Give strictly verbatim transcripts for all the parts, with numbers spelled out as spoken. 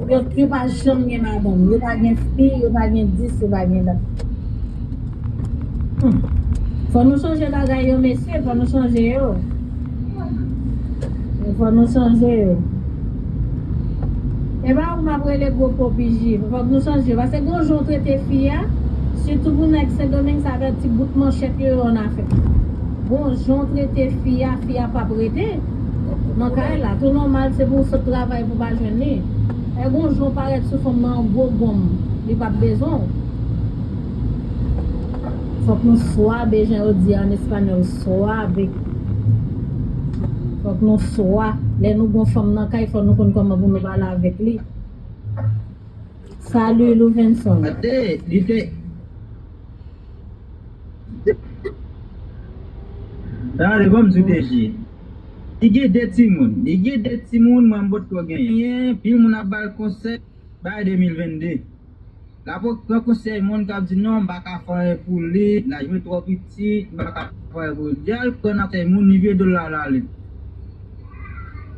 Yo, yo pa janm gen madanm. Yo pa gen fi, yo pa gen dis, yo pa gen dat. Hmm. Fò nou chanje bagay yo, mesye. Fò nou chanje yo. Fò nou chanje yo. E pa ou m ap rele gwo popiji. Fòk nou chanje yo. Paske gon jan w trete fi a, sitou pou nèg Sendomeng, sa fè ti bout manchèt yo yo an afè. Gon jan w trete fi a, fi a p ap rete nan kay la. Tou nòmal, se pou w sot travay pou w pa jwenn li. E gon jan w parèt sou fanm nan an gwo gonm, li p ap bezwen w. Fòk nou swabe, jan yo di an espanyòl, swabe. Fòk nou swa. Lè nou gon fanm nan kay, fòk nou konn kòman pou nou pale avèk li. Salut, Louvenson. Gade, li te. Gade, ban m di w deja. Li gen de timoun. Li gen de timoun, mwen m potko genyen. Pil moun ap ba l konsèy, bay de mil vennde. L ap pran konsèy moun k ap di, "Non, m pa ka fè anyen pou li, laj mwen twò piti, m pa ka fè anyen pou li." Di al pran nan konsèy moun, li vye do l al ale.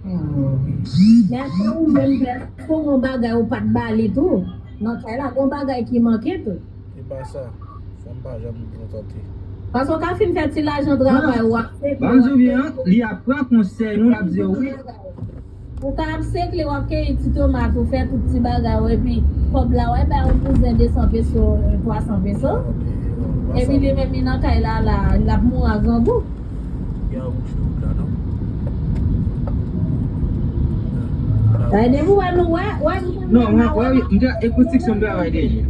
Men èske ou menm, èske ou gon bagay ou pa t ba li tou? Nan kay la, gon bagay ki manke tou. E pa sa, fanm pa janm kontante. Paske w ka fin fè ti lajan travay, w ap fè. Ban m di w byen, li ap pran konsèy moun, l ap di w wi. Ou ka ap sekle, w ap keyi ti tomat, ou fè tout ti bagay ou, epi kòb la, w ap bay yon kouzen de san peso, twa san peso. Epi li menm, li nan kay la, la, l ap mouri a grangou. Gade pou wè nou, wè, wè, non, mwen, wè, m te, e konstriksyon m travay deja.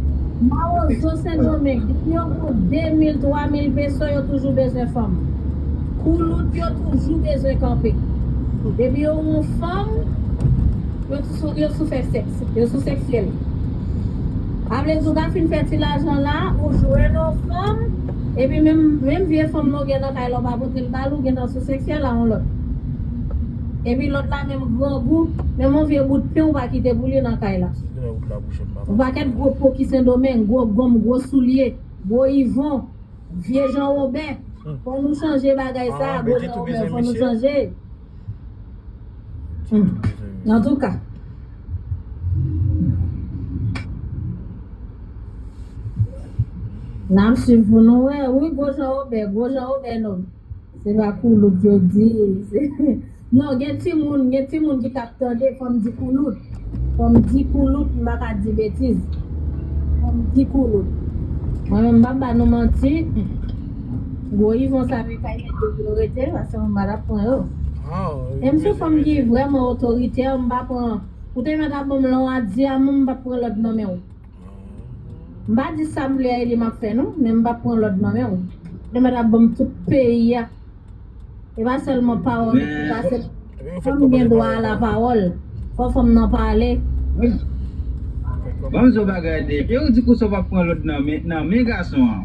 Mawozo Sendomeng, depi yo gon de mil, twa mil peso, yo toujou bezwen fanm. Koulout yo toujou bezwen kanpe. Depi yo yon fanm, yo sou, yo sou fè sèks, yo sou sèksyèl. A vle di w ka fin fè ti lajan la, ou jwenn yon fanm, epi menm, menm vye fanm nan w gen nan kay la, w pa pote l ba l, ou gentan sou sèksyèl a yon lòt. Epi lòt la menm grangou, menm yon vye bout pen ou pa kite pou li nan kay la. Yon pakèt gwo poki Sendomeng, gwo gonm, gwo soulye, gwo ivon. Vye Jan Wobè, fò nou chanje bagay sa, gwo Jan Wobè, fò nou chanje. Antouka, n ap swiv pou nou wè, wi, gwo Jan Wobè, gwo Jan Wobè, non. Se pa koulout yo di. Non, gen timoun, gen timoun ki t ap tande, fò m di koulout. Fò m di koulout, m pa ka di betiz. Fò m di koulout. Mwen menm, m p ap ba nou manti. Gwo ivon sa, men kay nèg yo pou yo rete, paske mwen pa t ap pran yo. E m se fanm ki vrèman otoritè, m pa pran. Ou te mèt ap ban m lè w a di a, m p ap pran lòd nan men w. M pa di sa m vle a e li m ap fè non, men m p ap pran lòd nan men w. Ou te mèt ap ban m tout peyi a. E pa sèlman pawòl, e pa sèl, fanm gen dwa a lapawòl. Fò fanm nan pale. Ban m di w bagay de, e ou di konsa w p ap pran lòd nan men, nan men gason an.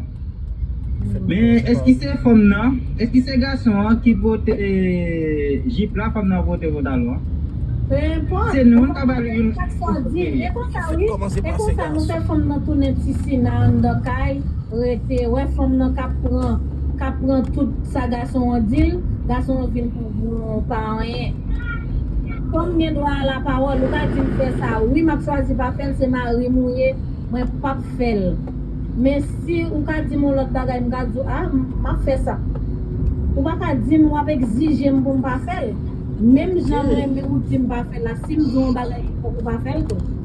Men èske se fanm nan, èske se gason an ki pote jip la, fanm nan pote pantalon an? Pe enpòt. Se nou, nou ka ba l youn. Sak sa di, e konsa wi, e konsa nou fè fanm nan tounen ti sina anndan kay, rete, wè fanm nan k ap pran, k ap pran tout sa gason an di l, gason an vin pou, pou pa anyen. Fanm gen dwa a lapawòl, ou ka di m fè sa, wi, m ap chwazi pa fè l, se mari m ou ye, mwen p ap fè l. Men si ou ka di m yon lòt bagay, m ka di w, a, m ap fè sa. Ou pa ka di m, w ap egzije m pou m pa fè l. Menm jan mwen, ou di m pa fè l la, si m di w yon bagay, fòk ou pa fè l tou.